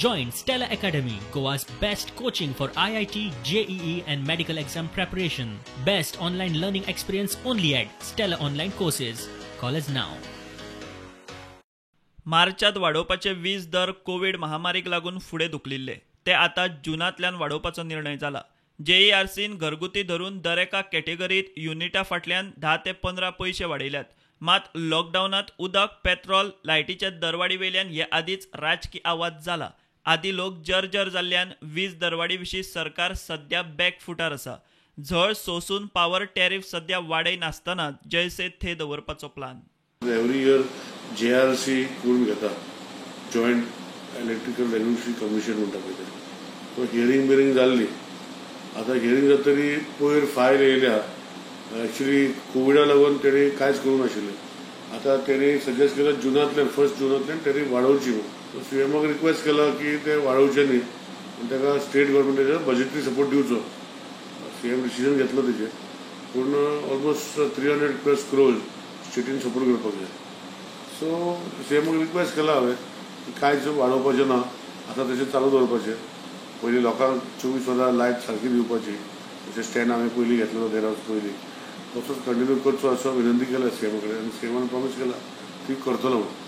Join Stellar Academy, Goa's best coaching for IIT, JEE, and medical exam preparation. Best online learning experience only at Stellar Online Courses. Call us now. मार्चात वाडोवपाचे वीज दर Covid महामारीक लागून फुडें धुकलिल्ले ते आतां जुनांतल्यान वाडोवपाचो निर्णय जाला. जेईआरसीन घरगुती धरून दरेका कॅटेगरीत युनिटा फाटल्यान 10 ते 15 पयशे वाडयल्यात. मात लॉकडावनांत उदक, पेट्रोल, लायटीच्या दरवाडी वयल्यान हे आदींच राजकी आवाज जाला. आदी लोक जर्जर जाल्ल्यान वीज दरवाडी विशीं सरकार सध्या बॅकफुटार आसा. झळ सोसून पावर टॅरिफ सध्या वाडय नासतना जैसे थे दवरपाचो प्लान. एव्हरी इयर जेआरसी करून घेता, जॉयंट इलेक्ट्रिकल रेग्युलेटरी कमिशन म्हणटा पळय तें. तो हियरींग बिरींग जाल्ली. आतां हियरींग जातरी पयर फायल येयल्या. एक्चुली कोविडा लागून तेणी कांयच करूंक नाशिल्लें. आतां तेणी सजेस्ट केलां जुनांतल्यान, फर्स्ट जुनांतल्यान टॅरीफ वाडोवची म्हणून. सीएमाक रिक्वेस्ट केला की ते वाडोवचे न्ही आनी ताका स्टेट गव्हर्मेंटाचो बजेटरी सपोर्ट दिवचो. सीएम डिसिजन घेतलो तेजेर, पूण ऑलमोस्ट 300+ क्रोर्स स्टेटीन सपोर्ट करपाक जाय. सो सीएमाक रिक्वेस्ट केला हांवें की कांयच वाडोवपाचें ना, आतां तशें चालू दवरपाचें. पयलीं लोकांक 24 वरां लायट सारकी दिवपाची, तशें स्टँड हांवें पयलीं घेतलेलो 1.5 वर्स पयलीं, तसोच कंटिन्यू करचो असो विनंती केला सीएमा कडेन आनी सीएमान प्रॉमीस केला ती करतलो म्हणून.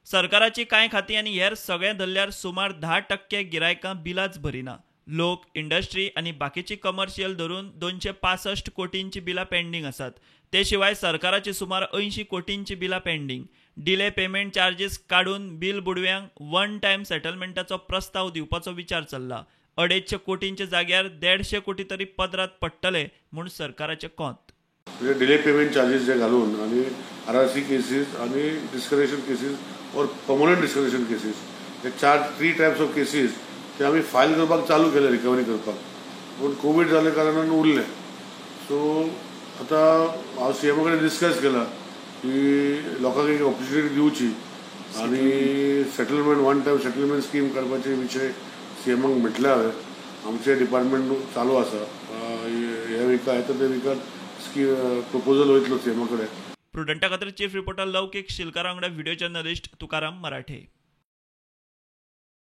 सरकाराची कांय खातीं आनी हेर सगळें धरल्यार सुमार 10% गिरायकां बिलांच भरिना. लोक, इंडस्ट्री आनी बाकीची कमर्शियल धरून 265 कोटींची बिलां पेंडींग आसात. ते शिवाय सरकाराची सुमार 80 कोटींची बिलां पेंडींग. डिले पेमेंट चार्जीस काडून बिल बुडव्यांक वन टायम सेटलमेंटाचो प्रस्ताव दिवपाचो विचार चल्ला. 250 कोटींच्या जाग्यार 150 कोटी तरी पदरात पडटले म्हूण सरकाराचें कोंत. म्हणजे डिले पेमेंट चार्जीस जे घालून आनी आरआरसी केसीस आनी disconnection cases or permanent disconnection cases, हे 3 टायप्स ऑफ केसीस ते आमी फायल करपाक चालू केले, रिकवरी करपाक, पूण कोवीड जाल्ल्या कारणान उरले. सो आतां हांव सीएमा कडेन डिस्कस केला की लोकांक एक ऑपॉर्च्युनिटी दिवची आनी settlement, one time settlement scheme काडपाचे विशय सीएमाक म्हटलें हांवें. आमचें डिपार्टमेंट चालू आसा, ह्या विका येता त्या विकात प्रपोजल वयतलो सीएमा कडेन. प्रुडंटा खातीर चीफ रिपोर्टर लौकीक शिलकारा वांगडा व्हिडिओ जर्नलिस्ट तुकाराम मराठे.